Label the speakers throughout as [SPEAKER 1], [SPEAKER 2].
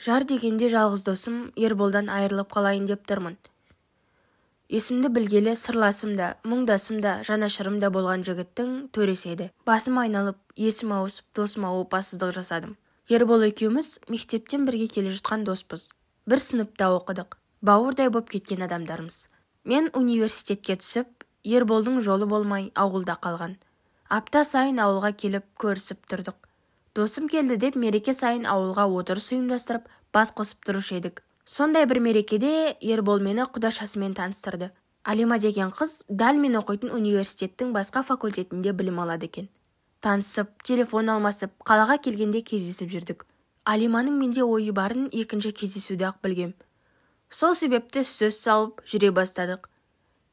[SPEAKER 1] Жар дегенде жалғыз досым Ерболдан айырылып қалайын деп тұрмын. Есімді білгелі сырласым да, мұңдасым да, жанашырым да болған жігіттің төресі еді. Басым айналып, есім ауысып, досыма опасыздық жасадым. Ербол екеуміз мектептен бірге келе жатқан доспыз. Бір сыныпта оқыдық. Бауырдай боп кеткен адамдармыз. Мен университетке түсіп, Ерболдың жолы болмай ауылда қалған. Апта сайын ауылға келіп көрісіп тұрдық. Досым келді деп мереке сайын ауылға отырыс ұйымдастырып, бас қосып тұрушы едік. Сондай бір мерекеде Ербол мені құдашасымен таныстырды. Алима деген қыз дәл мен оқитын университеттің басқа факультетінде білім алады екен. Танысып, телефон алмасып, қалаға келгенде кездесіп жүрдік. Алиманың менде ойы барын екінші кездесуде-ақ білгем. Сол себепті сөз салып жүре бастадық.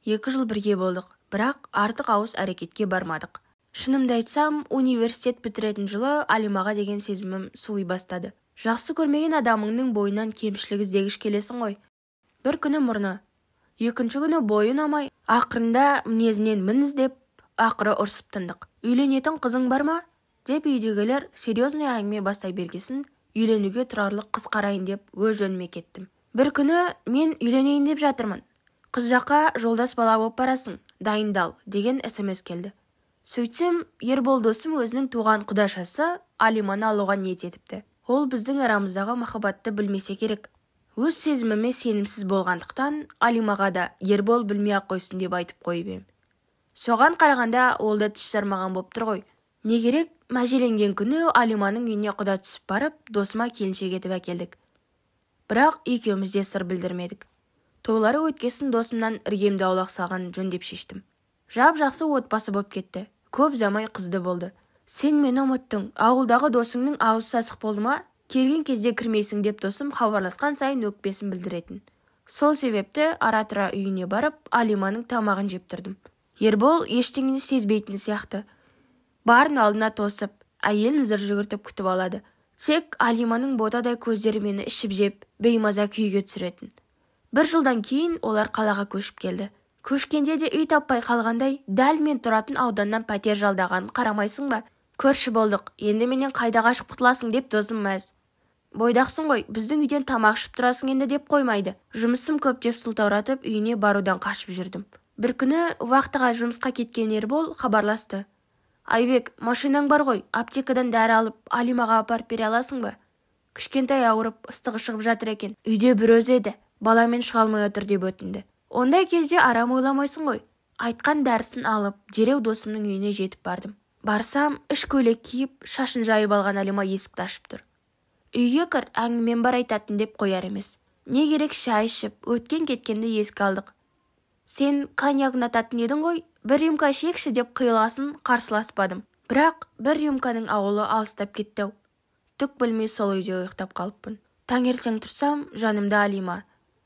[SPEAKER 1] 2 жыл бірге болдық, бірақ артық ауыз әрекетке бармадық. Шынымды айтсам, университет бітіретін жылы Алимаға деген сезімім суи бастады. Жақсы көрмеген адамыңның бойынан кемшілік іздегіш келесің ғой. Бір күні мұрны, екінші күні бойы ұнамай, ақырында мінезінен мін іздеп, ақыры ұрсып тындық. Үйленетін қызың бар ма? Деп үйдегілер серьезный әңгіме бастай бергесін, үйленуге тұрарлық қыз қарайын деп өз жөніме кеттім. Бір күні мен үйленейін деп жатырмын. Қыз жаққа жолдас бала боп барасың, дайындал деген СМС келді. Сөйтсем, Ербол досым өзінің туған құдашасы Алиманы алуға ниет етіпті. Ол біздің арамыздағы махаббатты білмесе керек. Өз сезіміме сенімсіз болғандықтан Алимаға да Ербол білмей-ақ қойсын деп айтып қойып ем. Соған қарағанда ол да тіс жармаған боп тұр ғой. Не керек, мәжеленген күні Алиманың үйіне құда түсіп барып, досыма келіншек етіп әкелдік. Бірақ екеуміз де сыр білдірмедік. Тойлары өткесін досымнан іргемді аулақ салған жөн деп шештім. Жап-жақсы отбасы боп кетті. Көп ұзамай қызды болды. Сен мені ұмыттың, ауылдағы досыңның аузы сасық болды ма? Келген кезде кірмейсің деп досым хабарласқан сайын өкпесін білдіретін. Сол себепті ара-тұра үйіне барып, Алиманың тамағын жеп тұрдым. Ербол ештеңені сезбейтін сияқты. Барын алдына тосып, әйелін зыр жүгіртіп күтіп алады. Тек Алиманың ботадай көздері мені ішіп жеп, беймаза күйге түсіретін. Бір жылдан кейін олар қалаға көшіп келді. Көшкенде де үй таппай қалғандай, дәл мен тұратын ауданнан пәтер жалдаған қарамайсың ба? Көрші болдық, енді менен қайда қашып құтыласың деп досым мәз. Бойдақсың ғой, біздің үйден тамақ ішіп тұрасың енді деп қоймайды. Жұмысым көп деп сылтауратып үйіне барудан қашып жүрдім. Бір күні вахтаға жұмысқа кеткен Ербол хабарласты. Айбек, машинаң бар ғой, аптекадан дәрі алып, Алимаға апарып бере аласың ба? Кішкентай ауырып, ыстығы шығып жатыр екен. Үйде бір өзі еді, баламен шыға алмай отыр деп өтінді. Ондай кезде арам ойламайсың ғой. Айтқан дәрісін алып, дереу досымның үйіне жетіп бардым. Барсам, іш көйлек киіп, шашын жайып алған Алима есікті ашып тұр. Үйге кір, әңгімем бар айтатын деп қояр емес. Не керек, шай ішіп, өткен-кеткенді еске алдық. Сен коньяк ұнататын едің ғой, бір рюмка ішейікші деп қиылғасын қарсыласпадым. Бірақ бір рюмканың ауылы алыстап кетті-ау. Түк білмей сол үйде ұйықтап қалыппын. Таңертең тұрсам, жанымда Алима.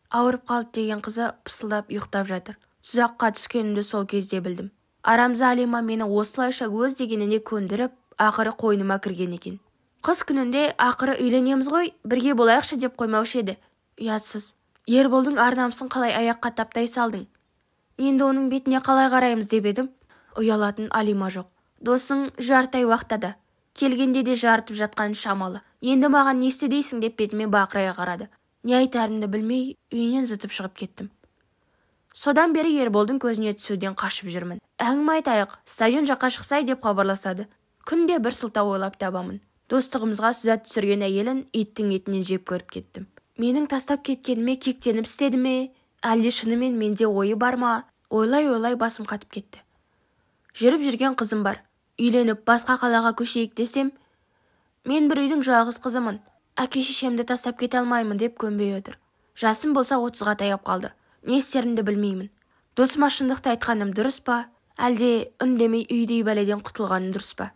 [SPEAKER 1] Ауырып қалды деген қызы пысылдап ұйықтап жатыр. Тұзаққа түскенімді сол кезде білдім. Арамза Алима мені осылайша өз дегеніне көндіріп, ақыры қойныма кірген екен. Қыз күнінде ақыры үйленеміз ғой, бірге болайықшы деп қоймаушы еді. Ұятсыз. Ерболдың ар-намысын қалай аяққа таптай салдың? Енді оның бетіне қалай қараймыз деп едім. Ұялатын Алима жоқ. Досың жарты ай уақытта. Келгенде де жарытып жатқан шамалы. Енді маған не істе дейсің деп бетіме бақырая қарады. Не айтарымды білмей, үйінен зытып шығып кеттім. Содан бері Ерболдың көзіне түсуден қашып жүрмін. Әңгіме айтайық, стадион жаққа шықсай деп хабарласады. Күнде бір сылтау ойлап табамын. Достығымызға сызат түсірген әйелін иттің етінен жеп көріп кеттім. Менің тастап кеткеніме кектеніп істеді ме, әлде шынымен менде ойы бар ма? Ойлай-ойлай басым қатып кетті. Жүріп жүрген қызым бар. Үйленіп басқа қалаға көшейік десем, мен бір үйдің жалғыз қызымын. Әке шешемді тастап кете алмаймын деп көнбей отыр. Жасым болса 30-ға таяп қалды. Не істерімді білмеймін. Досыма шындықты айтқаным дұрыс па, әлде үндемей үйдей бәледен құтылғаным дұрыс па?